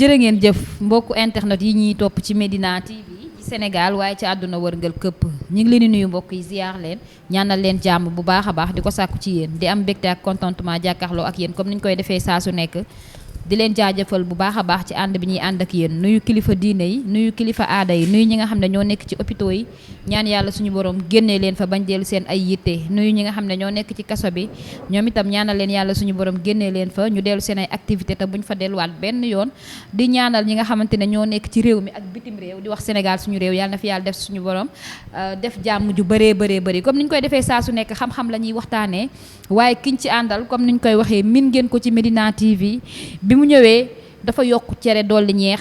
jërë ngeen jëf mbokku internet yi ñuy topp ci Medina TV ci Sénégal waaye ci àdduna wërngal këpp ñu ngi leen di nuyu mbokk yi ziar leen ñaanal leen jàmm bu baax a baax di ko sàkku ci yéen di am mbégte ak contentement jàkkaarloo ak yéen comme ni ñu koy defee saa su nekk di leen jaajëfal bu baax a baax ci ànd bi ñuy ànd ak yéen nuyu kilifa diine yi nuyu kilifa aada yi nuyu ñi nga xam ne ñoo nekk ci hôpitaux yi ñaan yàlla suñu borom génnee leen fa bañ dellu seen ay yitte nuyu ñi nga xam ne ñoo nekk ci kaso bi ñoom itam ñaanal leen yàlla suñu borom génnee leen fa ñu dellu seen ay activité te buñ fa delluwaat benn yoon di ñaanal ñi nga xamante ne ñoo nekk ci réew mi ak bitim réew di wax Sénégal suñu réew yàlla na fi yàlla def suñu borom def jàmm ju bëree comme ni ñu koy defee saa su nekk xam-xam la ñuy waxtaanee waaye kiñ ci àndal comme ni ñu koy waxee min ngeen ko ci Medina TV bi mu ñëwee dafa yokk cere dolli ñeex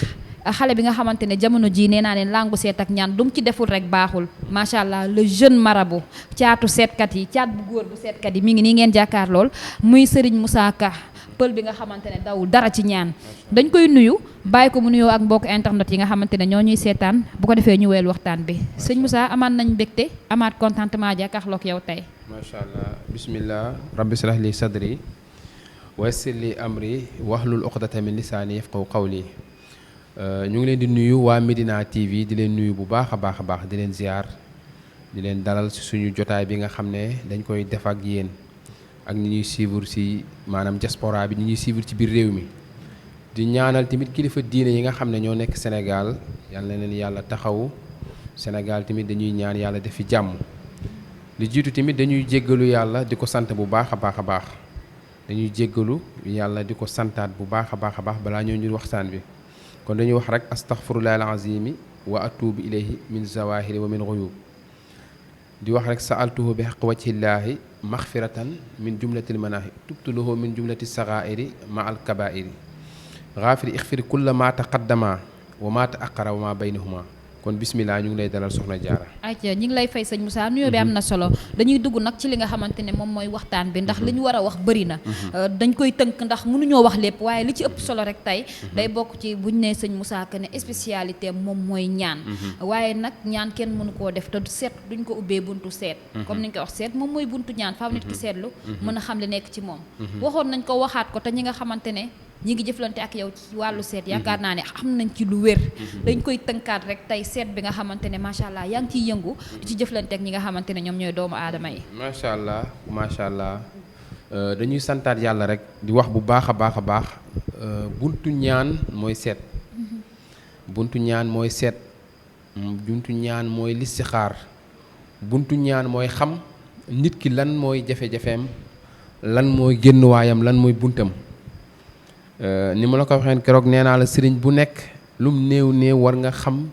xale bi nga xamante ne jamono jii nee naa leen langu seet ak ñaan dum ci deful rek baaxul macha allah le jeune marabout caatu seetkat yi caat bu góor bu seetkat yi mi ngi nii ngeen jàkkaar lool muy Serigne Moussa Ka pël bi nga xamante ne dawul dara ci ñaan dañ koy nuyu bàyyi ko mu nuyoo ak mbokk internet yi nga xamante ne ñoo ñuy seetaan bu ko defee ñu weel waxtaan bi sëñ Moussa amaat nañ mbégte amaat contentement jàkkaarloo ak yow tey. macha allah bismillah rabbi shrah li sadri wa yassir li amri wahlul uqdata min lisaani yafqahu qawli ñu ngi leen di nuyu waa Medina TV di leen nuyu bu baax a baax di leen ziar di leen dalal ci suñu jotaay bi nga xam ne dañ koy def ak yéen ak ñi ñuy suivre ci maanaam diaspora bi ñi ñuy suivre ci biir réew mi di ñaanal tamit kilifa diine yi nga xam ne ñoo nekk Sénégal yal na leen yàlla taxawu Sénégal tamit dañuy ñaan yàlla def fi jàmm li jiitu tamit dañuy jéggalu yàlla di ko sant bu baax a baax dañuy jéggalu yàlla di ko santaat bu baax a baax balaa ñoo ñu waxtaan bi kon dañuy wax rek astaghfirullah alazimi wa atubu ilayhi min zawahiri wa min ghuyub di wax rek sa'altuhu bi haqq wajhillaahi maghfiratan min jumlatil manaahi tubtu lahu min jumlati saghaa'iri ma al kabaa'iri ghafiri ighfir kulla ma taqaddama wa ma ta'akhkhara wa ma baynahuma kon bismillah ñu ngi lay dalal soxna Jaara. ayca ñu ngi lay fay sëñ Moussa nuyoo bi am na solo dañuy dugg nag ci li nga xamante ne moom mooy waxtaan bi ndax li ñu war a wax bëri na dañ koy tënk ndax mënuñoo wax lépp waaye li ci ëpp solo rek tey day bokk ci buñ ne sëñ Moussa que ne spécialité moom mooy ñaan waaye nag ñaan kenn mënu koo def te seet duñ ko ubbee buntu seet comme ni ñu koy wax seet moom mooy buntu ñaan faaw nit ki seetlu mën a xam li nekk ci moom waxoon nañ ko waxaat ko te ñi nga xamante ne ñi ngi jëflante ak yow ci wàllu seet yaakaar naa ne xam nañ ci lu wér dañ koy tënkaat rek tey seet bi nga xamante ne macha allah yaa ngi ciy yëngu di ci jëflante ak ñi nga xamante ne ñoom ñooy doomu aadama yi macha allah dañuy santaat yàlla rek di wax bu baax a baax buntu ñaan mooy seet buntu ñaan mooy seet buntu ñaan mooy listixaar buntu ñaan mooy xam nit ki lan mooy jafe-jafeem lan mooy génnuwaayam lan mooy buntam ni ma la ko waxee keroog nee naa la sëriñ bu nekk lum néew war nga xam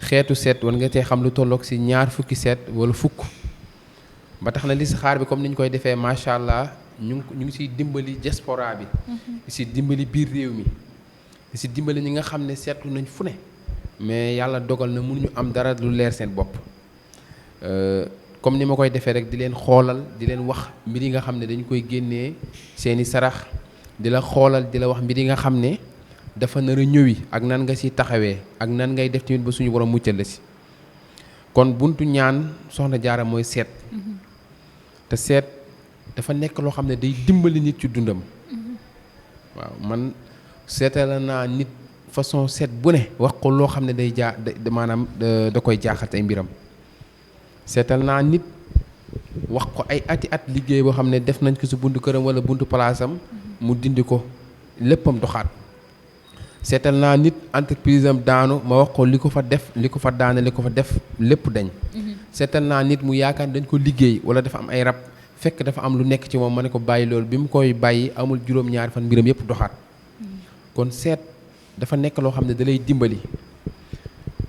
xeetu seet war nga tee xam lu tolloog ci 2 fukki seet wala fukk ba tax na listixaar bi comme ni ñu koy defee macha allah ñu ngi ciy dimbali diaspora bi di ci dimbali biir réew mi di ci dimbali ñi nga xam ne seetlu nañ fu ne mais yàlla dogal na mënuñu am dara lu leer seen bopp comme ni ma koy defee rek di leen xoolal di leen wax mbir yi nga xam ne dañu koy génnee seeni sarax di la xoolal di la wax mbir yi nga xam ne dafa nar a ñëwi ak nan nga ci taxawee ak nan ngay def tamit ba suñu borom muccal la ci kon buntu ñaan soxna Jaara mooy seet te seet dafa nekk loo xam ne day dimbali nit ci dundam waaw man seetal naa nit façon seet bu ne wax ko loo xam ne day maanaam da koy jaaxal ay mbiram seetal naa nit wax ko ay ati at liggéey boo xam ne def nañ ko ci buntu këram walla buntu palaasam mu dindi ko léppam doxaat seetal naa nit entreprise am daanu ma wax ko li ko fa def li ko fa daane li ko fa def lépp dañ seetal naa nit mu yaakaar dañ ko liggéey wala dafa am ay rab fekk dafa am lu nekk ci moom ma ne ko bàyyi loolu bi mu koy bàyyi amul juróom-ñaari fan mbiram yépp doxaat kon seet dafa nekk loo xam ne da lay dimbali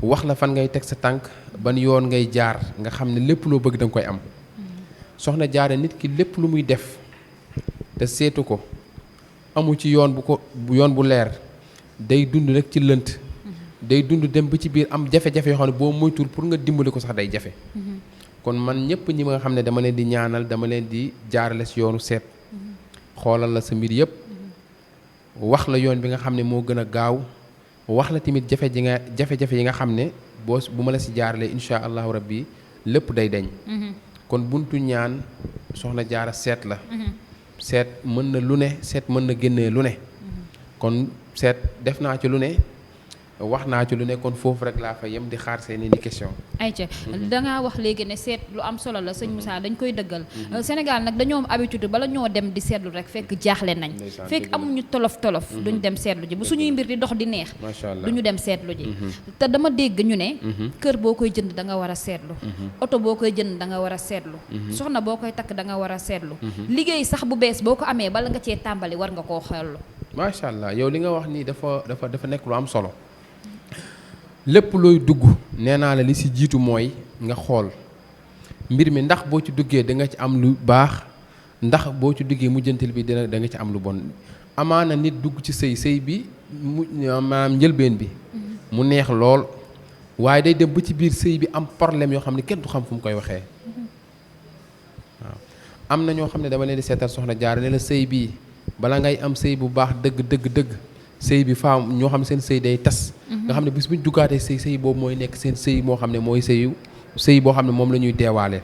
wax la fan ngay teg sa tànk ban yoon ngay jaar nga xam ne lépp loo bëgg da nga koy am soxna Jaara nit ki lépp lu muy def te seetu ko amu ci yoon bu leer day dund rek ci lënt day dund dem ba ci biir am jafe-jafe yoo xam ne boo moytuwul pour nga dimbali ko sax day jafe kon man ñëpp ñi nga xam ne dama leen di ñaanal dama leen di jaarale ci yoonu seet xoolal la sa mbir yëpp wax la yoon bi nga xam ne moo gën a gaaw wax la tamit jafe-jafe yi nga xam ne bu ma la ci jaaralee insha allahu rabbi lépp day deñ kon buntu ñaan soxna Jaara seet la seet mën na lu ne seet mën na génnee lu ne kon seet def naa ci lu ne wax naa ci lu ne kon foofu rek laa fa yem di xaar seeni ni question. ayca dangaa wax léegi ne seet lu am solo la sëñ Moussa dañ koy dëggal. Sénégal nag dañoo am habitude bala ñoo dem di seetlu rek fekk jaaxle nañ. fekk amuñu tolof tolof. duñ dem seetlu ji bu suñuy mbir di dox di neex. macha allah duñu dem seetlu ji. te dama dégg ñu ne. kër boo koy jënd da nga war a seetlu. oto boo koy jënd da nga war a seetlu. soxna boo koy takk da nga war a seetlu. liggéey sax bu bees boo ko amee bala nga cee tàmbali war nga koo xellu. macha allah yow li nga wax nii dafa nekk lu am solo. lépp looy dugg nee naa la li ci jiitu mooy nga xool mbir mi ndax boo ci duggee da nga ci am lu baax ndax boo ci duggee mujjantal bi da nga ci am lu bon. amaana nit dugg ci sëy bi maanaam njëlbeen bi mu neex lool waaye day dem ba ci biir sëy bi am problème yoo xam ne kenn du xam fu mu koy waxee. waaw am na ñoo xam ne dama leen di seetal soxna Jaara ne la sëy bii bala ngay am sëy bu baax dëgg sëy bi faam ñoo xam ne seen sëy day tas. nga xam ne bis bu ñu duggaatee sëy boobu mooy nekk seen sëy moo xam ne mooy sëy boo xam ne moom la ñuy deewaale.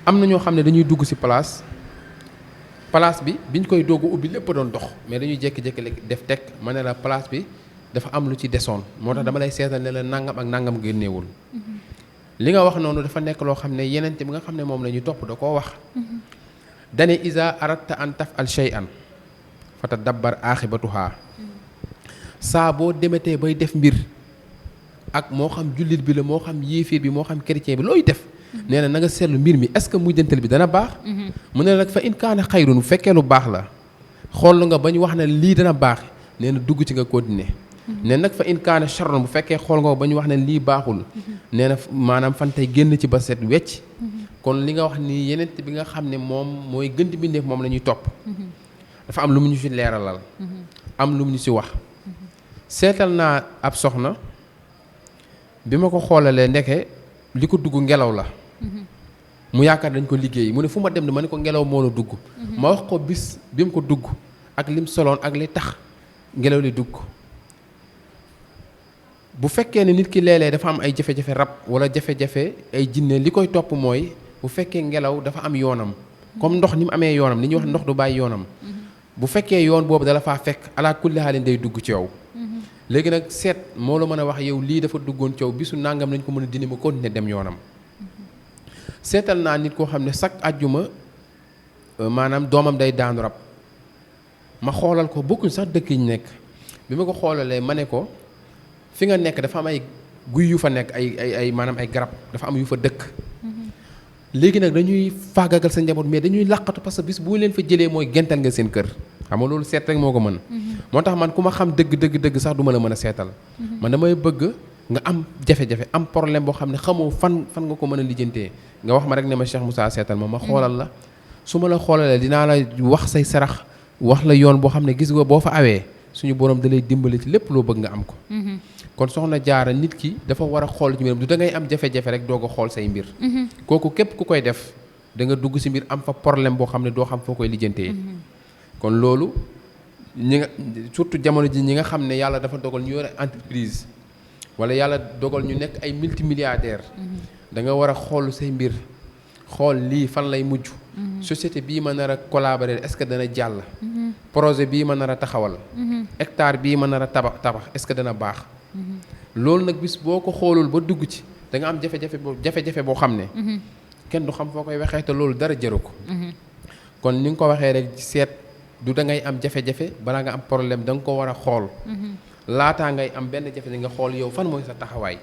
am na ñoo xam ne dañuy dugg ci place bi biñ koy doog a ubbi lépp doon dox mais dañuy jékki-jékki def teg ma ne la place bi dafa am lu ci desoon moo tax dama lay seetal ne la nangam ak nangam génneewul. li nga wax noonu dafa nekk loo xam ne yeneen bi nga xam ne moom la ñuy topp da koo wax. dane iza aratta an taf'al shay'an fatadabbar aaxibatuhaa saa boo demetee bay def mbir ak moo xam jullit bi la moo xam yéeféer bi moo xam chrétien bi looy def nee na nga seetlu mbir mi est-ce que mujjantal bi dana baax. mu ne nag fa in kaana xayrun bu fekkee lu baax la xool nga ba ñu wax ne lii dana baax nee na dugg ci nga continuer. nee nag fa in kaana sharrun bu fekkee xool nga ba ñu wax ne lii baaxul nee na maanaam fan tey génn ci ba set wecc. kon li nga wax ni yeneen bi nga xam ne moom mooy gën di bindeef moom la ñuy topp. dafa am lu mu ñu ci leeralal. am lu mu ñu ci wax. seetal naa ab soxna bi ma ko xoolalee ndeke li ko dugg ngelaw la. mu yaakaar dañ ko liggéey mu ne fu ma dem ma ne ko ngelaw moo la dugg. ma wax ko bis bi mu ko dugg ak lim soloon ak li tax ngelaw li dugg. bu fekkee ne nit ki léeg-léeg dafa am ay jafe-jafe rab wala jafe-jafe ay jinne li koy topp mooy bu fekkee ngelaw dafa am yoonam comme ndox ni mu amee yoonam li ñuy wax ndox du bàyyi yoonam. bu fekkee yoon boobu dala faa fekk ala kulli haalin day dugg ci yow. léegi nag seet moo la mën a wax yow lii dafa duggoon ci yow bisu nangam lañ ko mën a dindi ma continuer dem yoonam. seetal naa nit koo xam ne chaque àjjuma maanaam doomam day daanu rab ma xoolal ko bokkuñ sax dëkk yi ñu nekk bi ma ko xoolalee ma ne ko fi nga nekk dafa am ay guy yu fa nekk ay maanaam ay garab dafa am yu fa dëkk. léegi nag dañuy faagagal sa njaboot mais dañuy làqatu parce que bis bu leen fa jëlee mooy gental nga seen kër xam nga loolu seet rek moo ko mën. moo tax man ku ma xam dëgg sax du ma la mën a seetal. man damay bëgg nga am jafe-jafe am problème boo xam ne xamoo fan nga ko mën a lijjantee nga wax ma rek ne ma Cheikh Moussa seetal ma xoolal la su ma la xoolalee dinaa la wax say sarax wax la yoon boo xam ne gis nga boo fa awee suñu borom da lay dimbali ci lépp loo bëgg nga am ko. kon soxna Jaara nit ki dafa war a xool ci mbiram du da ngay am jafe-jafe rek doo ko xool say mbir. kooku képp ku koy def da nga dugg ci mbir am fa problème boo xam ne doo xam foo koy lijjantee. kon loolu ñi nga surtout jamono ji ñi nga xam ne yàlla dafa dogal ñu yore entreprise wala yàlla dogal ñu nekk ay multimilliardaire da nga war a xool say mbir xool lii fan lay mujj. société bii ma nar a collaborer est-ce que dana jàll. projet bii ma nar a taxawal. hectare bii ma nar a tabax est-ce que dana baax. loolu nag bis boo ko xoolul ba dugg ci da nga am jafe-jafe boo xam ne. kenn du xam foo koy waxee te loolu dara jëru ko. kon ni nga ko waxee rek seet du da ngay am jafe-jafe balaa nga am problème da nga ko war a xool. laataa ngay am benn jafe nga xool yow fan mooy sa taxawaay.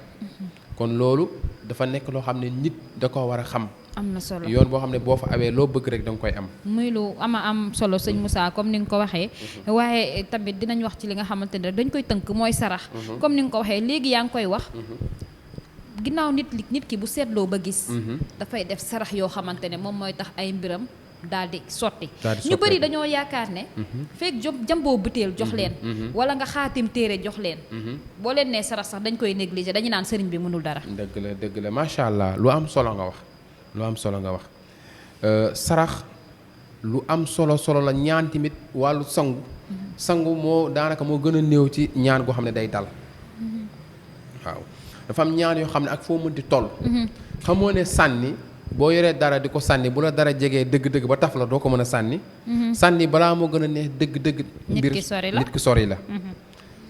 kon loolu dafa nekk loo xam ne nit da ko war a xam. am na solo yoon boo xam ne boo fa awee loo bëgg rek da nga koy am. muy lu am solo sëñ Moussa comme ni nga ko waxee. waaye tamit dinañ wax ci li nga xamante ne dañ koy tënk mooy sarax. comme ni nga ko waxee léegi yaa ngi koy wax. ginnaaw nit ki bu seetloo ba gis. dafay def sarax yoo xamante ne moom mooy tax ay mbiram daal di sotti. ñu bëri dañoo yaakaar ne. fekk jamboo butéel jox leen. wala nga xaatim téere jox leen. boo leen nee sarax sax dañ koy négliger dañu naan sëriñ bi mënul dara. dëgg la macha allah lu am solo nga wax. sarax lu am solo la ñaan tamit wàllu sangu moo daanaka moo gën a néew ci ñaan goo xam ne day dal. waaw dafa am ñaan yoo xam ne ak foo mënti toll. xamoo ne sànni boo yoree dara di ko sànni bu la dara jegee dëgg-dëgg ba taf la doo ko mën a sànni. sànni balaa moo gën a neex dëgg-dëgg. mbir nit ki sori la.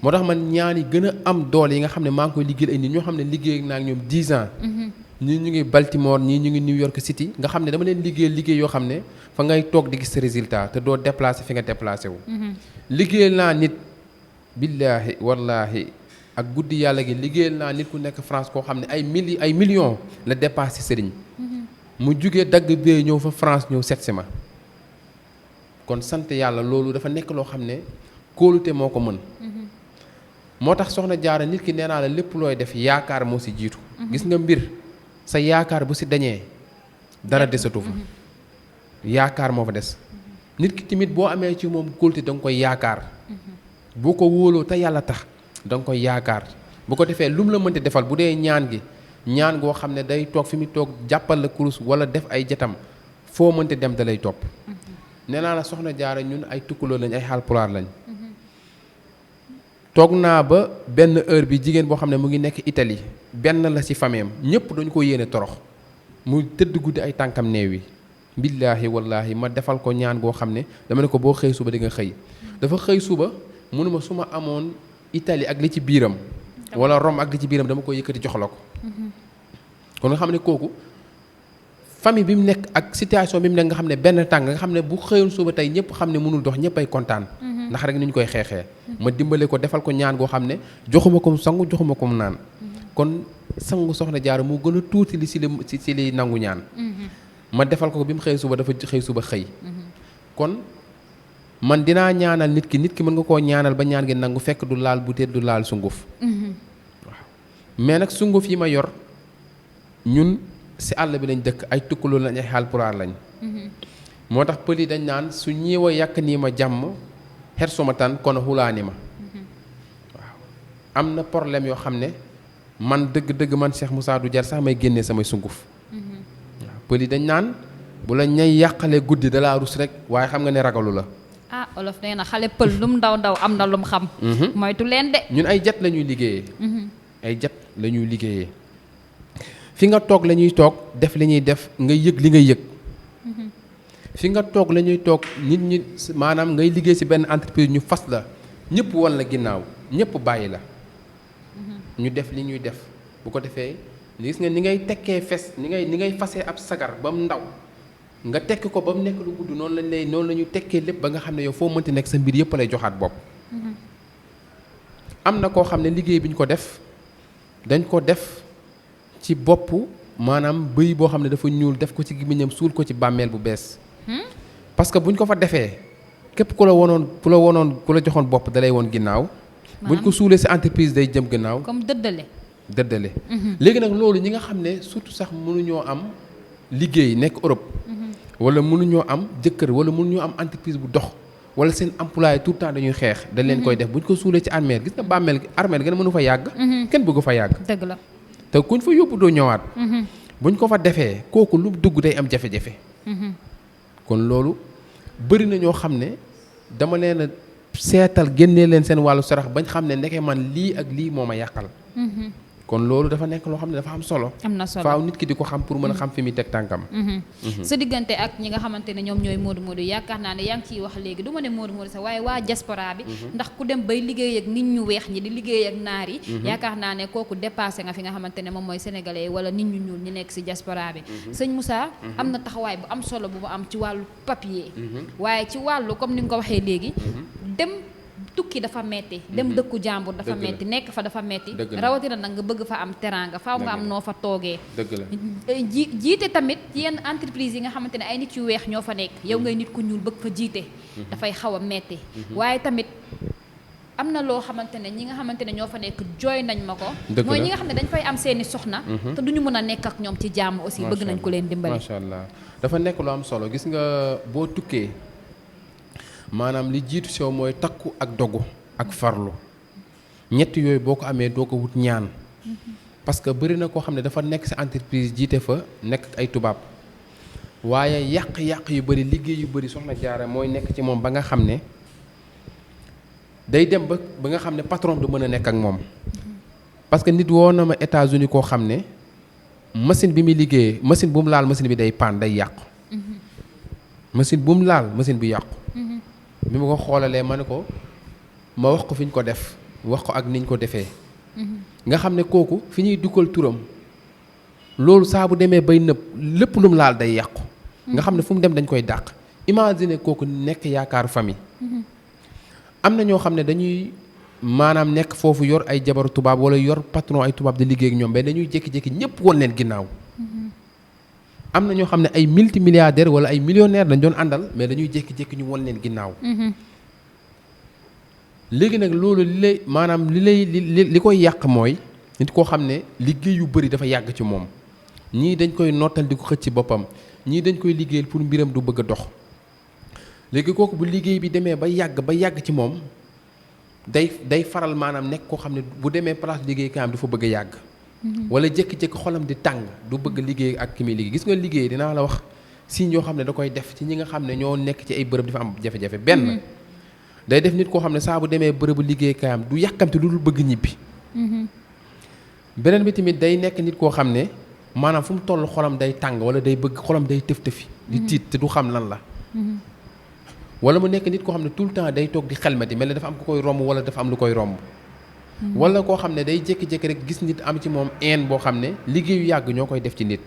moo tax man ñaan yi gën a am doole yi nga xam ne maa ngi koy liggéeyal ay nit ñoo xam ne liggéey naa ak ñoom 10 ans. ñii ñu ngi Baltimore ñii ñu ngi New York City nga xam ne dama leen liggéey yoo xam ne fa ngay toog di gis sa résultat te doo déplacé fi nga déplacé wu. liggéeyal naa nit billaahi wallaahi ak guddi yàlla gi liggéeyal naa nit ku nekk France koo xam ne ay millions la dépassé sëriñ. mu jugee dagg bee ñëw fa France ñëw seet si ma kon sant yàlla loolu dafa nekk loo xam ne kóolute moo ko mën. moo tax soxna Jaara nit ki nee naa la lépp looy def yaakaar moo si jiitu. gis nga mbir sa yaakaar bu si dañee dara desatu fa. yaakaar moo fa des. nit ki tamit boo amee ci moom kóolute da nga koy yaakaar. boo ko wóoloo te yàlla tax da nga koy yaakaar bu ko defee lu mu la mënti defal bu dee ñaan gi ñaan goo xam ne day toog fi mu toog jàppal la kurus wala def ay jatam foo mënti dem da lay topp. nee naa la soxna Jaara ñun ay tukkuloo lañ ay Haalpulaar lañ. toog naa ba benn heure bi jigéen boo xam ne mu ngi nekk Italie benn la ci fameem ñëpp dañu ko yéene torox mu tëdd guddi ay tànkam neew yi billaahi wallaahi ma defal ko ñaan goo xam ne dama ne ko boo xëy suba di nga xëy dafa xëy suba mënuma su ma amoon Italie ak li ci biiram wala Rome ak li ci biiram dama koy yëkkati jox la ko kon nga xam ne kooku famille bi mu nekk ak situation bi mu nekk nga xam ne benn tànk nga xam ne bu xëyoon suba tey ñëpp xam ne mënul dox ñëpp ay kontaan ndax rek ni ñu koy xeexee ma dimbale ko defal ko ñaan goo xam ne joxuma ko mu sangu joxuma ko mu naan kon sangu soxna Jaara moo gën a tuuti li si li nangu ñaan ma defal ko bi mu xëy suba dafa xëy suba xëy kon man dinaa ñaanal nit ki mën nga koo ñaanal ba ñaan gi nangu fekk du laal butéel du laal sunguf waaw mais nag sunguf yi ma yor ñun si àll bi lañ dëkk ay tukkuloo lañ ay Haalpulaar lañ moo tax pël yi dañ naan su ñëw a yàq nii ma jàmm xet suma tan kon xulaani ma waaw am na problème yoo xam ne man dëgg-dëgg man Cheikh Moussa du jar sax may génnee samay sunguf waaw pël yi dañ naan bu la ñay yàqalee guddi dalaa rus rek waaye xam nga ne ragalu la ah olof nee na xale pël lum ndaw ndaw am na lum xam moytu leen de ñun ay jat la ñuy liggéeyee ay jat la ñuy liggéeyee fi nga toog la ñuy toog def li ñuy def nga yëg li ngay yëg fi nga toog la ñuy toog nit ñi maanaam ngay liggéey ci benn entreprise ñu fas la ñëpp wan la ginnaaw ñëpp bàyyi la ñu def li ñuy def bu ko defee gis nga ni ngay tekkee fes ni ngay fasee ab sagar ba mu ndaw nga tekk ko ba mu nekk lu gudd noonu la ñu tekkee lépp ba nga xam ne yow foo mënti nekk sa mbir yëpp lay joxaat bopp am na koo xam ne liggéey bi ñu ko def dañ ko def ci bopp maanaam bëy boo xam ne dafa ñuul def ko ci gémmiñam suul ko ci bàmmeel bu bees parce que buñ ko fa defee képp ku la joxoon bopp dalay woon ginnaaw buñ ko suulee ci entreprise day jëm ginnaaw comme dëddale léegi nag loolu ñi nga xam ne surtout sax mënuñoo am liggéey nekk Europe wala mënuñoo am jëkkër wala mënuñoo am entreprise bu dox wala seen employé tout le temps dañuy xeex dañ leen koy def buñ ko suulee ci armeel gis nga bàmmeel armeel gën a mënu fa yàgg kenn bëgg fa yàgg dëgg la te kuñ fa yóbbu doo ñëwaat buñ ko fa defee kooku lu dugg day am jafe-jafe kon loolu bëri na ñoo xam ne dama leen a seetal génnee leen seen wàllu sarax bañ xam ne ndeke man lii ak lii moo ma yàqal kon loolu dafa nekk loo xam ne dafa am solo faaw nit ki di ko xam pour mën a xam fi muy teg tànkam sa diggante ak ñi nga xamante ne ñoom ñooy moodu moodu yaakaar naa ne yaa ngi ciy wax léegi du ma ne moodu moodu sax waaye waa diaspora bi ndax ku dem bay liggéey ak nit ñu weex ñi di liggéey ak naar yi yaakaar naa ne kooku dépassé nga fi nga xamante ne moom mooy sénégalais wala nit ñu ñuul ñi nekk si diaspora bi sëñ Moussa am na taxawaay bu am solo bu mu am ci wàllu papier waaye ci wàllu comme ni nga ko waxee léegi dem tukki dafa metti dem dëkku jàmbur dafa metti nekk fa dafa metti rawatina nag nga bëgg fa am teraanga faaw nga am noo fa toogee jiite tamit yenn entreprise yi nga xamante ne ay nit yu weex ñoo fa nekk yow ngay nit ku ñuul bëgg fa jiite dafay xaw a metti waaye tamit am na loo xamante ne ñi nga xamante ne ñoo fa nekk jooy nañ ma ko mooy ñi nga xam ne dañ fay am seeni soxna te duñu mën a nekk ak ñoom ci jàmm aussi bëgg nañ ko leen dimbali macha allah dafa nekk lu am solo gis nga boo tukkee maanaam li jiitu sew mooy takku ak dogu ak farlu ñett yooyu boo ko amee doo ko wut ñaan parce que bëri na koo xam ne dafa nekk sa entreprise jiite fa nekk ay tubaab waaye yàq-yàq yu bëri liggéey yu bëri soxna Jaara mooy nekk ci moom ba nga xam ne day dem ba nga xam ne patron du mën a nekk ak moom parce que nit woo na ma États-Unis koo xam ne machine bi muy liggéeyee machine bu mu laal machine bi day paan day yàqu. machine bu mu laal machine bi yàqu. bi ma ko xoolalee ma ne ko ma wax ko fi ñu ko def wax ko ak niñ ko defee. nga xam ne kooku fi ñuy dugal turam loolu saa bu demee bay nëb lépp lu mu laal day yàqu. nga xam ne fu mu dem dañ koy dàq. imagine kooku nekk yaakaaru famille. am na ñoo xam ne dañuy maanaam nekk foofu yor ay jabaru tubaab wala yor patron ay tubaab di liggéey ak ñoom mais dañuy jékki-jékki ñëpp won leen ginnaaw. am na ñoo xam ne ay multimilliardaires wala ay millionnaires dañ doon àndal mais dañuy jékki-jékki ñu won leen ginnaaw. léegi nag loolu li koy yàq mooy nit koo xam ne liggéey yu bëri dafa yàgg ci moom ñii dañ koy nottal di ko xëcc ci boppam ñii dañ koy liggéeyal pour mbiram du bëgg a dox. léegi kooku bu liggéey bi demee ba yàgg ci moom day faral maanaam nekk koo xam ne bu demee place liggéeykaayam dafa bëgg a yàgg. wala jékki-jékki xolam di tàng du bëgg liggéey ak ki muy liggéey gis nga liggéey dinaa la wax signes yoo xam ne da koy def ci ñi nga xam ne ñoo nekk ci ay bërëb dafa am jafe-jafe. benn day def nit koo xam ne saa bu demee bërëbu liggéeykaayam du yàkkamte lu dul bëgg ñibbi. beneen bi tamit day nekk nit koo xam ne maanaam fu mu toll xolam day tàng wala day bëgg xolam day tëf-tëfi di tiit te du xam lan la. wala mu nekk nit koo xam ne tout le temps day toog di xelmati mel ne dafa am ku koy romb wala dafa am lu koy romb. wala koo xam ne day jékki-jékki rek gis nit am ci moom een boo xam ne liggéeyu yàgg ñoo koy def ci nit.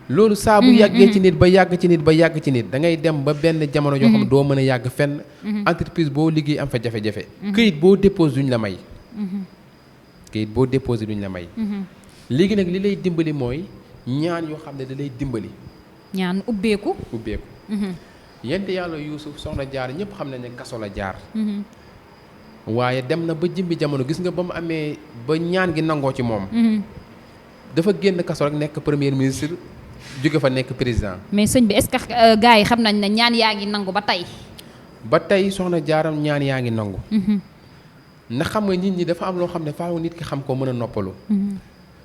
loolu saa bu yàggee ci nit ba yàgg ci nit ba yàgg ci nit da ngay dem ba benn jamono yoo xam ne doo mën a yàgg fenn. entreprise boo liggéey am fa jafe-jafe. këyit boo déposé duñ la may. këyit boo déposé duñ la may. léegi nag li lay dimbali mooy ñaan yoo xam ne da lay dimbali. ñaan ubbeeku. yent yàlla Yuusuf soxna jaar ñëpp xam nañ ne kaso la jaar. waaye dem na ba jimbi jamono gis nga ba mu amee ba ñaan gi nangoo ci moom. dafa génn kaso rek nekk premier ministre jóge fa nekk président. mais sëñ bi est-ce que gars yi xam nañ ne ñaan yaa ngi nangu ba tey. ba tey soxna jaaram ñaan yaa ngi nangu. ndax xam nga nit ñi dafa am loo xam ne faaw nit ki xam ko mën a noppalu.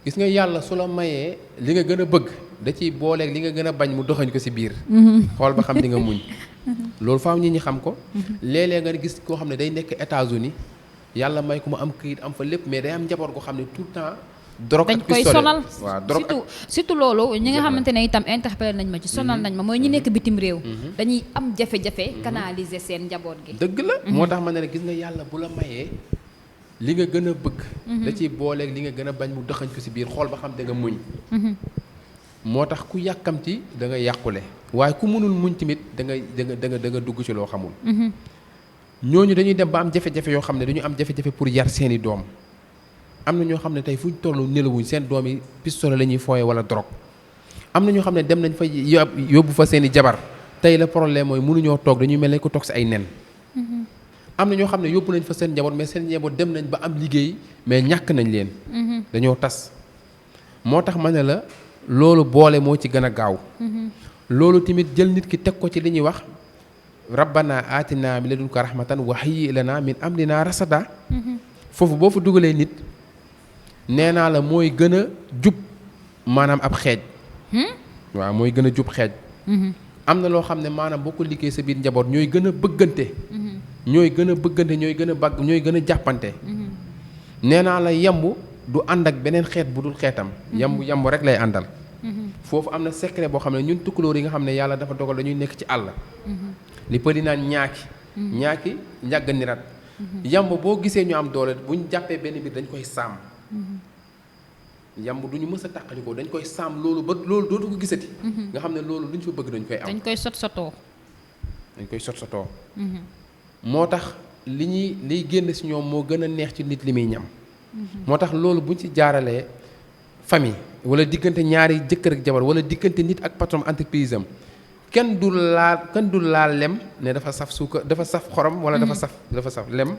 gis nga yàlla su la mayee li nga gën a bëgg da ciy booleeg li nga gën a bañ mu doxañ ko ci biir. xool ba xam di nga muñ. loolu faaw nit ñi xam ko. léeg-léeg nga gis koo xam ne day nekk États-Unis yàlla may ko mu am këyit am fa lépp mais day am njaboot goo xam ne tout le temps. drogue dañ koy sonal waaw drogue surtout loolu ñi nga xamante ne itam interpellé nañ ma ci sonal nañ ma mooy ñi nekk bitim réew. dañuy am jafe-jafe canaliser seen njaboot gi. dëgg la moo tax ma ne gis nga yàlla bu la mayee li nga gën a bëgg. da ciy booleeg li nga gën a bañ mu dëxañ ko ci biir xool ba xam da nga muñ. moo tax ku yàkkamti da nga yàqule waaye ku mënul muñ tamit da nga dugg ci loo xamul. ñooñu dañuy dem ba am jafe-jafe yoo xam ne dañu am jafe-jafe pour yar seeni doom. am na ñoo xam ne tey fu ñu toll nelawuñ seen doom yi pistolet la ñuy fooye wala drogue. am na ñoo xam ne dem nañ fa yóbbu fa seeni jabar tey la problème mooy mënuñoo toog dañuy mel ne ko toog ci ay nen. am na ñoo xam ne yóbbu nañ fa seen njaboot mais seen njaboot dem nañ ba am liggéey mais ñàkk nañ leen. dañoo tas. moo tax ma ne la loolu boole moo ci gën a gaaw. loolu tamit jël nit ki teg ko ci li ñuy wax rabbana aatina min ladunka rahmatan wa hayyi lana min amrina rasada. foofu boo fa dugalee nit nee naa la mooy gën a jub maanaam ab xeej. waaw mooy gën a jub xeej. am na loo xam ne maanaam boo ko liggéey sa biir njaboot ñooy gën a bëggante. ñooy gën a bëggante ñooy gën a bagg ñooy gën a jàppante. nee naa la yemb du ànd ak beneen xeet bu dul xeetam. yemb rek lay àndal. foofu am na secret boo xam ne ñun tukkulóor yi nga xam ne yàlla dafa dogal dañuy nekk ci àll. li pëli naan ñaaki njàgg nirat. yamb boo gisee ñu am doole bu ñu jàppee benn mbir dañ koy sàmm. yamb du ñu mës a tàqali ko dañ koy sàmm loolu ba loolu dootu ko gisati. nga xam ne loolu lu ñu fa bëgg dañ koy am. dañ koy sot-sotoo. moo tax liy génn ci ñoom moo gën a neex ci nit li muy ñam. moo tax loolu buñ ci jaaralee famille wala diggante ñaari jëkkër ak jabar wala diggante nit ak patron entreprise am kenn du laal lem ne dafa saf suukar dafa saf xorom wala dafa saf lem.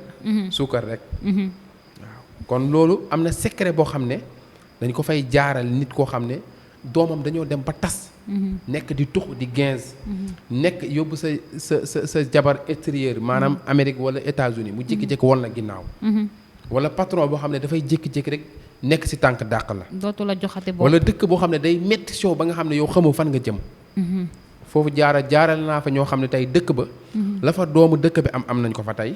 suukar rek. waaw kon loolu am na secret boo xam ne dañ ko fay jaaral nit koo xam ne doomam dañoo dem ba tas. nekk di tux di 15. nekk yóbbu sa jabar extérieur maanaam Amérique wala États-Unis mu jékki-jékki won la ginnaaw. wala patron boo xam ne dafay jékki-jékki rek nekk ci tànk dàq la. dootu la joxate boobu. wala dëkk boo xam ne day metti show ba nga xam ne yow xamoo fan nga jëm. foofu jaaral naa fa ñoo xam ne tey dëkk ba la fa doomu dëkk bi am nañ ko fa tey.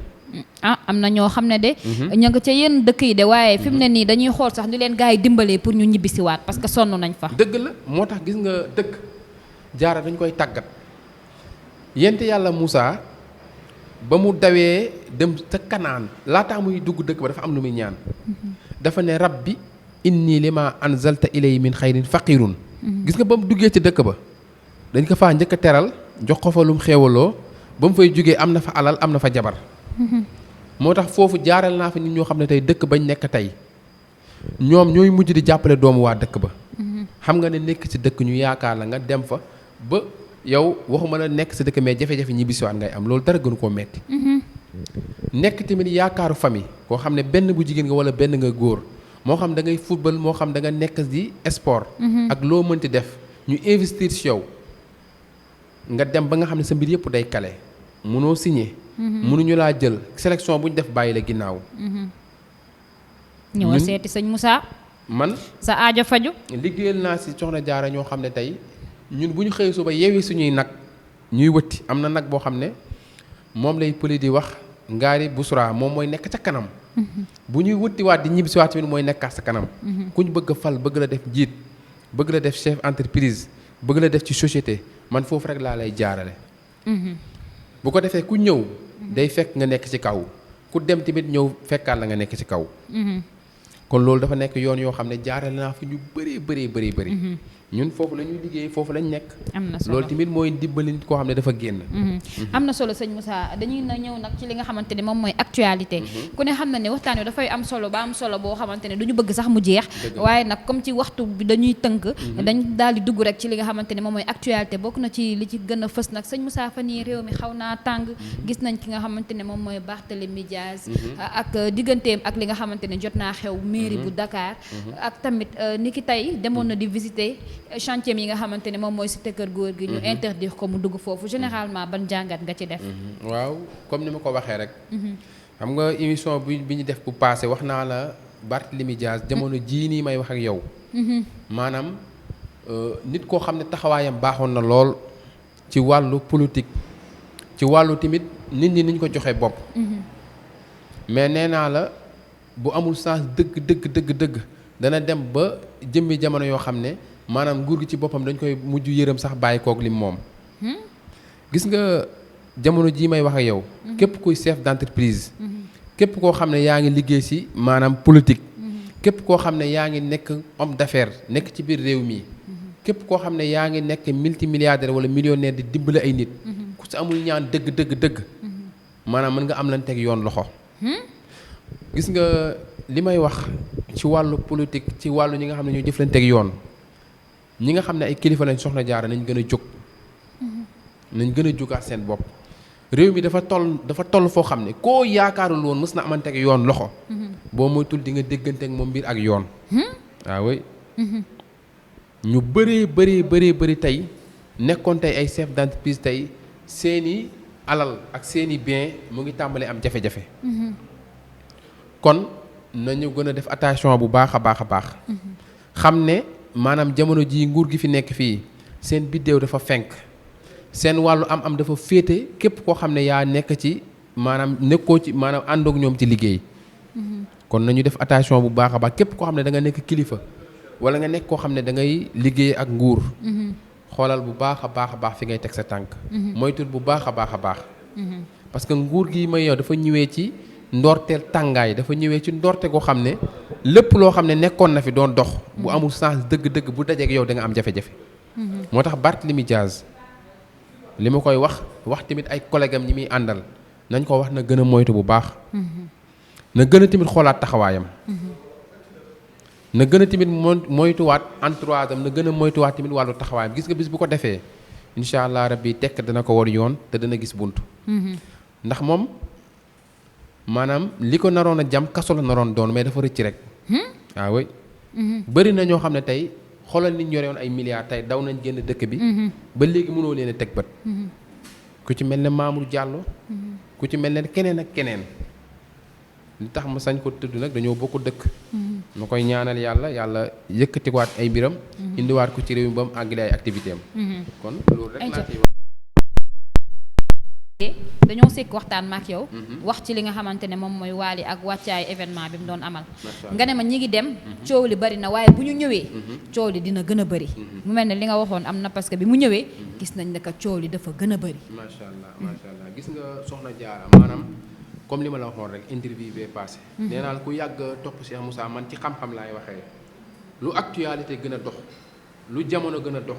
am na ñoo xam ne de. ña nga ca yenn dëkk yi de waaye fi mu ne nii dañuy xool sax ni leen gars yi dimbalee pour ñu ñibbisiwaat parce que sonn nañ fa. dëgg la moo tax gis nga dëkk jaara dañ koy tàggat yent yàlla Moussa ba mu dawee dem ca Kanaan laataa muy dugg dëkk ba dafa am lu muy ñaan. dafa ne rabbi inni lima anzalta ilay min xayrin faqirun. gis nga ba mu duggee ci dëkk ba dañ ko faa njëkk a teral jox ko fa lum xéewaloo ba mu fay jógee am na fa alal am na fa jabar. moo tax foofu jaaral naa fa nit ñoo xam ne tey dëkk bañ nekk tey ñoom ñooy mujj di jàppale doomu waa dëkk ba. xam nga ne nekk ci dëkk ñu yaakaar la nga dem fa ba yow waxuma la nekk ci dëkk mais jafe-jafe ñibbisiwaat ngay am loolu dara gënu koo metti nekk tamit yaakaaru famille koo xam ne benn bu jigéen nga wala benn nga góor moo xam da ngay football moo xam da nga nekk di sport. ak loo mënti def ñu investir ci yow nga dem ba nga xam ne sa mbir yëpp day kale mënoo signé. mënuñu laa jël sélection bu ñu def bàyyi la ginnaaw. ñëwal seeti sëñ Moussa. man sa aajo faju liggéeyal naa ci Soxna Jaara ñoo xam ne tey ñun bu ñu xëyee suba yeewi suñuy nag ñuy wëtti am na nag boo xam ne moom lay pëli di wax ngaari busra moom mooy nekk ca kanam. bu ñuy wëttiwaat di ñibbisiwaat tamit mooy nekkaat sa kanam. ku ñu bëgg a fal bëgg la def njiit bëgg la def chef entreprise bëgg la def ci société man foofu rek laa lay jaarale. bu ko defee ku ñëw day fekk nga nekk ci kaw ku dem tamit ñëw fekkaat la nga nekk ci kaw. kon loolu dafa nekk yoon yoo xam ne jaarale naa fi ñu bëri. ñun foofu la ñuy liggéey foofu lañ nekk. am na solo loolu tamit mooy dimbali nit koo xam ne dafa génn. am na solo sëñ Moussa dañuy na ñëw nag ci li nga xamante ne moom mooy actualité. ku ne xam na ne waxtaan wi dafay am solo ba am solo boo xamante ne du ñu bëgg sax mu jeex. waaye nag comme ci waxtu bi dañuy tënk. dañ daal di dugg rek ci li nga xamante ne moom mooy actualité bokk na ci li ci gën a fës nag sëñ Moussa fan yii réew mi xaw naa tàng. gis nañ ki nga xamante ne moom mooy Barthélémy Dias. ak digganteem ak li nga xamante ne jot naa xew mairie bu Dakar. ak tamit ni ki tey demoon na di visiter chantier yi nga xamante ne moom mooy cité kër góor gi ñu interdire ko mu dugg foofu généralement ban jàngat nga ci def. waaw comme ni ma ko waxee rek. xam nga émission bi ñu def bu passé wax naa la Barthélémy Dias jamono jii nii may wax ak yow. maanaam nit koo xam ne taxawaayam baaxoon na lool ci wàllu politique ci wàllu tamit nit ñi niñ ko joxe bopp. mais nee naa la bu amul sens dëgg dana dem ba jëmmi jamono yoo xam ne. maanaam nguur gi ci boppam dañ koy mujj yërëm sax bàyyi kook lim moom. gis nga jamono jii may wax ak yow. képp kuy chef d'entreprise. képp koo xam ne yaa ngi liggéey ci maanaam politique. képp koo xam ne yaa ngi nekk homme d'affaires nekk ci biir réew mi. képp koo xam ne yaa ngi nekk multimilliardaire wala millionnaire di dimbali ay nit. ku ci amul ñaan dëgg. maanaam mën nga am lan teg yoon loxo. gis nga li may wax ci wàllu politique ci wàllu ñi nga xam ne ñoo jëflanteeg yoon. ñi nga xam ne ay kilifa lañ Soxna Jaara nañ gën a jóg nañ gën a jógaat seen bopp réew mi dafa toll foo xam ne koo yaakaarul woon mës na amanteeg yoon loxo boo moytul di nga dégganteeg moom mbir ak yoon waaw ñu bëree tey nekkoon tey ay chef d'entreprise tey seeni alal ak seeni bien mu ngi tàmbalee am jafe-jafe kon nañu gën a def attention bu baax a baax xam ne maanaam jamono ji nguur gi fi nekk fii seen biddéew dafa fenk seen wàllu am dafa féete képp koo xam ne yaa nekk ci maanaam nekkoo ci maanaam àndoog ñoom ci liggéey kon nañu def attention bu baax a baax képp koo xam ne da nga nekk kilifa wala nga nekk koo xam ne da ngay liggéey ak nguur xoolal bu baax a baax fi ngay teg sa tànk moytul bu baax a baax parce que nguur gi may yow dafa ñëwee ci ndorteel tàngaay dafa ñëwee ci ndorte goo xam ne lépp loo xam ne nekkoon na fi doon dox bu amul sens dëgg bu dajeek yow da nga am jafe-jafe moo tax Barthélémy Dias li ma koy wax tamit ay collègue am ñi muy àndal nañ ko wax na gën a moytu bu baax na gën a tamit xoolaat taxawaayam na gën a tamit moytuwaat entourage am na gën a moytuwaat tamit wàllu taxawaayam gis nga bis bu ko defee incha allah rabbi tekk dana ko war yoon te dana gis bunt ndax moom maanaam li ko naroon a jam kaso la naroon doon mais dafa rëcc rek waaw oui bëri na ñoo xam ne tey xoolal nit ñore woon ay milliards tey daw nañ génn dëkk bi ba léegi mënoo leen a teg bët ku ci mel ne Mamour Diallo ku ci mel ne keneen ak keneen li tax ma sañ ko tudd nag dañoo bokk dëkk ma koy ñaanal yàlla yëkkatiwaat ay mbiram indiwaat ko ci réew mi ba mu àggale ay activité am kon loolu rek laa ciy wax dañoo sekk waxtaan ma ak yow. wax ci li nga xamante ne moom mooy Wally ak wàccaay événement bi mu doon amal. nga ne ma ñi ngi dem. coow li bari na waaye bu ñu ñëwee. coow li dina gën a bari. mu mel ne li nga waxoon am na parce que bi mu ñëwee. gis nañ ne que coow li dafa gën a bari. macha allah gis nga soxna Diarra maanaam comme li ma la waxoon rek interview bee passé. nee naa la ku yàgg topp Cheikh Moussa man ci xam-xam laay waxee. lu actualité gën a dox lu jamono gën a dox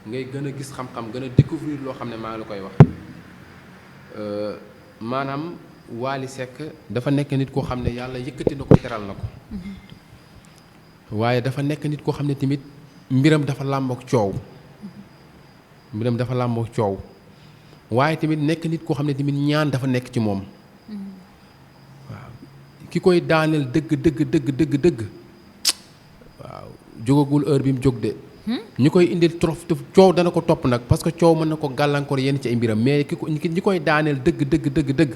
ngay gën a gis xam-xam gën a découvrir loo xam ne maa ngi la koy wax. maanaam Wally Seck dafa nekk nit koo xam ne yàlla yëkkati na ko teral na ko waaye dafa nekk nit koo xam ne tamit mbiram dafa làmbook coow waaye tamit nekk nit koo xam ne tamit ñaan dafa nekk ci moom waaw ki koy daaneel dëgg waaw jógagul heure bi mu jóg de ñi koy indil trop coow dana ko topp nag parce que coow mën na ko gàllankoor yenn ci ay mbiram mais ñi koy daaneel dëgg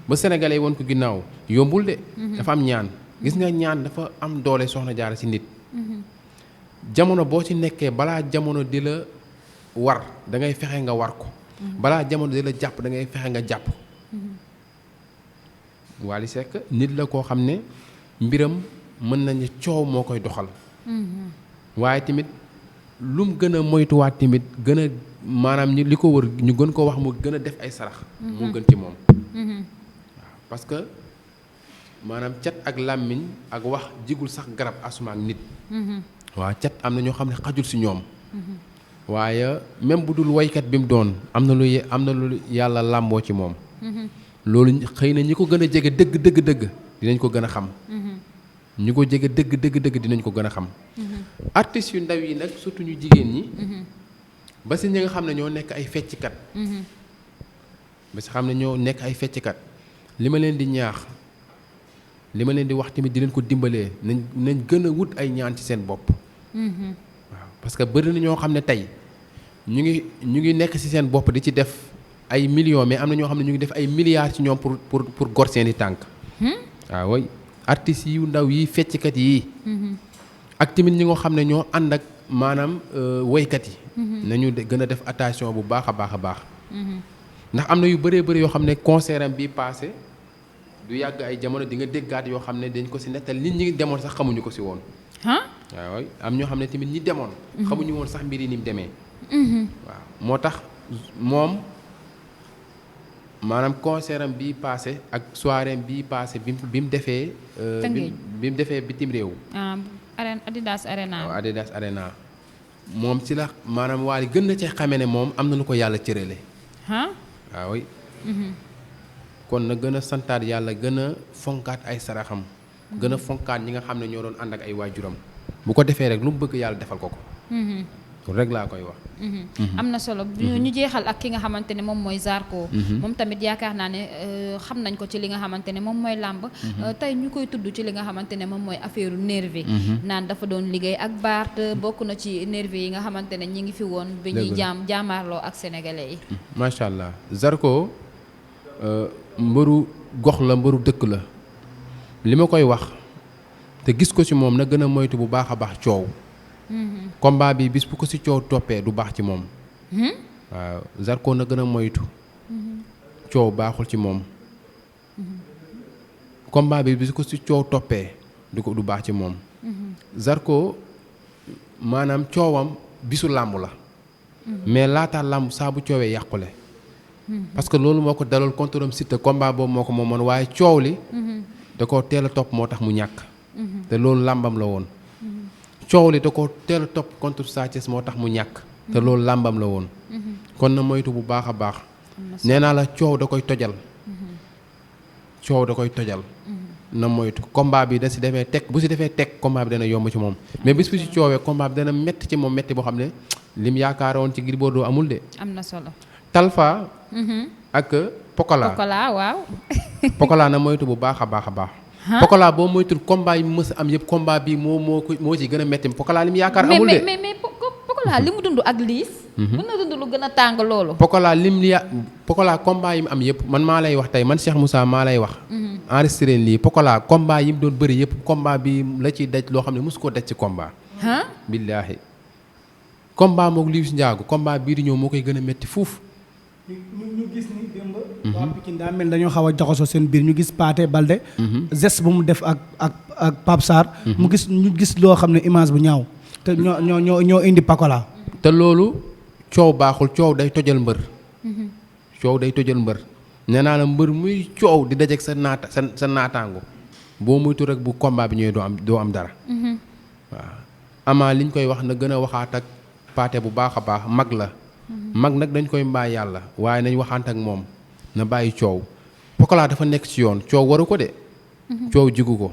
ba sénégalais yi woon ko ginnaaw yombul de dafa am ñaan gis nga ñaan dafa am doole soxna Diarra ci nit jamono boo ci nekkee balaa jamono di la war da ngay fexe nga war ko balaa jamono di la jàpp da ngay fexe nga jàpp Wally Seck nit la koo xam ne mbiram mën nañu coow moo koy doxal waaye tamit lum gën a moytuwaat tamit gën a maanaam li ko wër ñu gën ko wax mu gën a def ay sarax moo gën ci moom waaw parce que maanaam cat ak làmmiñ ak wax jigul sax garab asuma ak nit waaw cat am na ñoo xam ne xajul si ñoom waaye même bu dul woykat bi mu doon am na lu yàlla làmboo ci moom loolu xëy na ñi ko gën a jege dëgg dinañ ko gën a xam ñi ko jege dëgg dinañ ko gën a xam artistes yu ndaw yi nag surtout ñu jigéen ñi ba si ñi nga xam ne ñoo nekk ay fecckat li ma leen di ñaax li ma leen di wax tamit di leen ko dimbalee nañ gën a wut ay ñaan ci seen bopp waaw parce que bëri na ñoo xam ne tey ñu ngi nekk ci seen bopp di ci def ay millions mais am na ñoo xam ne ñu ngi def ay milliards ci ñoom pour gor seeni tànk waaw way artistes yu ndaw yi fecckat yi ak tamit ñi nga xam ne ñoo ànd ak maanaam woykat yi nañu gën a def attention bu baax a baax ndax am na yu bëree bëri yoo xam ne concert am bi passé du yàgg ay jamono di nga déggaat yoo xam ne dañ ko ci nettal nit ñi demoon sax xamuñu ko ci woon waaw am ñoo xam ne tamit ñi demoon xamuñu woon sax mbir yi ni mu demee waaw moo tax moom maanaam concert am bii passé ak soirée am bii passé bi mu defee bi mu defee bitim réew Adidas Arena waaw Adidas Arena moom ci la maanaam Wally gën na cee xamee ne moom am na lu ko yàlla cërale waaw kon na gën a santaat yàlla gën a fonkaat ay saraxam gën a fonkaat ñi nga xam ne ñoo doon ànd ak ay waajuram bu ko defee rek lu mu bëgg yàlla defal ko ko rek laa koy wax am na solo ñu jeexal ak ki nga xamante ne moom mooy Zarko moom tamit yaakaar naa ne xam nañ ko ci li nga xamante ne moom mooy làmb tey ñu koy tudd ci li nga xamante ne moom mooy affaire nervi naan dafa doon liggéey ak Bart bokk na ci nervi yi nga xamante ne ñi ngi fi woon bi ñuy jaamaarloo ak sénégalais yi macha allah Zarko mbëru gox la mbëru dëkk la li ma koy wax te gis ko ci moom na gën a moytu bu baax a baax coow combat bi bis bu ko ci coow toppee du baax ci moom waaw Zarko na gën a moytu coow baaxul ci moom combat bi bis ko ci coow toppee du baax ci moom Zarko maanaam coowam bisu làmb la mais laata làmb saa bu coowee yàqule parce que loolu moo ko dalool contre Siteu combat boobu moo ko moomoon waaye coow li da ko teel a topp moo tax mu ñàkk te loolu làmbam la woon coow li da ko teel a topp contre Sa Thiès moo tax mu ñàkk te loolu làmbam la woon kon na moytu bu baax a baax nee naa la coow da koy tojal na moytu combat bi da si defee teg bu si defee teg combat bi dana yomb ci moom mais bis bu si coowee combat bi dana métti ci moom métti boo xam ne lim yaakaaroon ci Gris Bordeaux amul de am na solo Talfa ak Pokola waaw Pokola na moytu bu baax a baax a baax Pokola boo moytul combat yi mës am yëpp combat bi moo ci gën a métti Pokola li mu yaakaar amul de mais Pokola li mu dund ak Liss mën na dund lu gën a tàng loolu Pokola combat yi mu am yëpp man maa lay wax tey man Cheikh Moussa maa lay wax enregistré lii Pokola combat yi mu doon bëri yëpp combat bi la ciy daj loo xam ne mosu koo daj ci combat billaahi combat mook Liss Ndiago combat bii di ñëw moo koy gën a métti fuuf ñu gis ni démb. waa Pikine daa mel dañoo xaw a jaxasoo seen biir ñu gis Pathé Baldé. geste bu mu def ak Pape Sarr. ñu gis loo xam ne image bu ñaaw te ñoo indi Pakola. te loolu coow baaxul coow day tojal mbër. coow day tojal mbër. nee naa la mbër muy coow di dajeeg sa naataango boo muytu rek bu combat bi ñëwee doo am dara. waaw Ama liñ koy wax na gën a waxaat ak Pathé bu baax a baax mag la. mag nag dañ koy mbaay yàlla waaye nañ waxaant ak moom na bàyyi coow Pokola dafa nekk ci yoon coow waru ko de. coow jigu ko.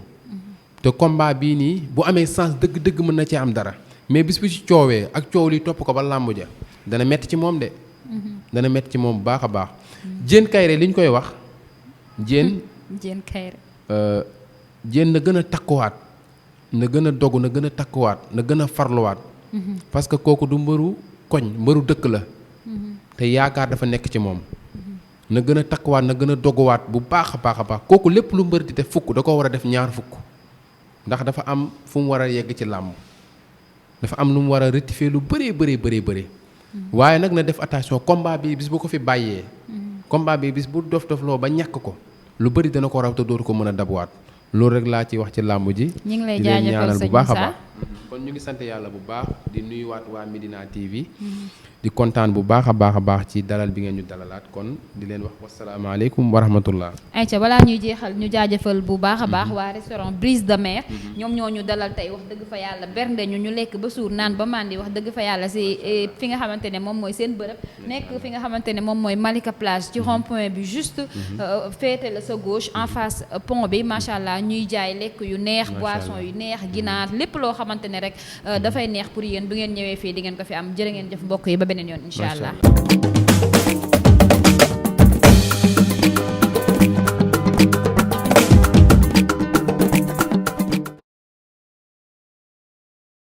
te combat bii nii bu amee sens dëgg-dëgg mën na ci am dara mais bis bu ci coowee ak coow li topp ko ba làmb ja dana metti ci moom de. dana metti ci moom bu baax a baax. Diène Kaïré liñ koy wax Diène Kaïré. Diène na gën a takkuwaat na gën a dogu na gën a takkuwaat na gën a farluwaat. parce que kooku du mbëru koñ mbëru dëkk la. te yaakaar dafa nekk ci moom. na gën a takkuwaat na gën a doguwaat bu baax a baax a baax kooku lépp lu mbër di def fukk da ko war a def ñaar fukk ndax dafa am fu mu war a yegg ci làmb dafa am lu mu war a rectifier lu bëree. waaye nag na def attention combat bi bis bu ko fi bàyyee. combat bi bis bu dof loo ba ñàkk ko lu bëri dana ko raw te dootu ko mën a dabuwaat loolu rek laa ci wax ci làmb ji. ñu ngi lay di leen ñaanal bu baax a baax. kon ñu ngi sant yàlla bu baax di nuyuwaat waa Medina TV. di kontaan bu baax a baax ci dalal bi ngeen ñu dalalaat kon di leen wax wasalaamaaleykum wa rahmatullah. ayca balaa ñuy jeexal ñu jaajëfal bu baax a baax waa restaurant Brise de Mer. ñoom ñoo ñu dalal tey wax dëgg fa yàlla bernde ñu lekk ba suur naan ba màndi wax dëgg fa yàlla si fi nga xamante ne moom mooy seen bërëb. nekk fi nga xamante ne moom mooy Malika Plage ci rond point bi juste féete la sa gauche en face pont bi macha allah ñuy jaay lekk yu neex boisson yu neex ginaar lépp loo xamante ne rek dafay neex pour yéen bu ngeen ñëwee fii di ngeen ko fi am jërë ngeen jëf mbokk yi ba beneen yoon incha allah.